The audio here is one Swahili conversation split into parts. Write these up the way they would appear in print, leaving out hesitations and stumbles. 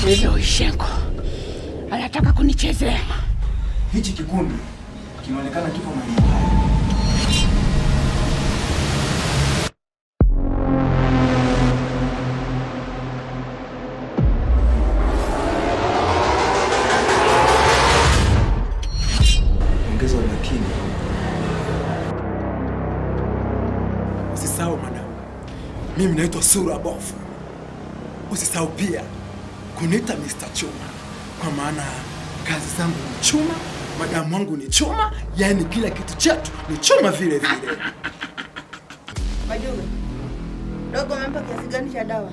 Hivyo Ishenko anataka kunichezea. Hichi kikundi kinaonekana kipo maeneo haya. Ongeza umakini. Usisahau mwanangu, mimi naitwa Sura Bofu. Usisahau pia kuniita Mr. Chuma, kwa maana kazi zangu ni chuma, madamu wangu ni chuma, yaani kila kitu chetu ni chuma vile vile. Majume, dogo umempa kiasi gani cha dawa?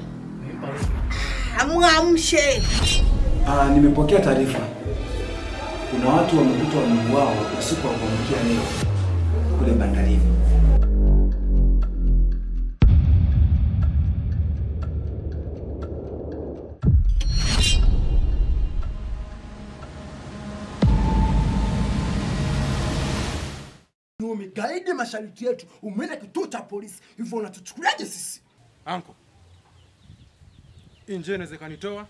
Amwamshe. Nimepokea taarifa kuna watu wamekutwa wameuawa usiku wa kuamkia leo kule bandarini. Umegaidi masharti yetu, umeenda kituo cha polisi, hivyo unatuchukuliaje sisi? Anko, hii njia inaweza ikanitoa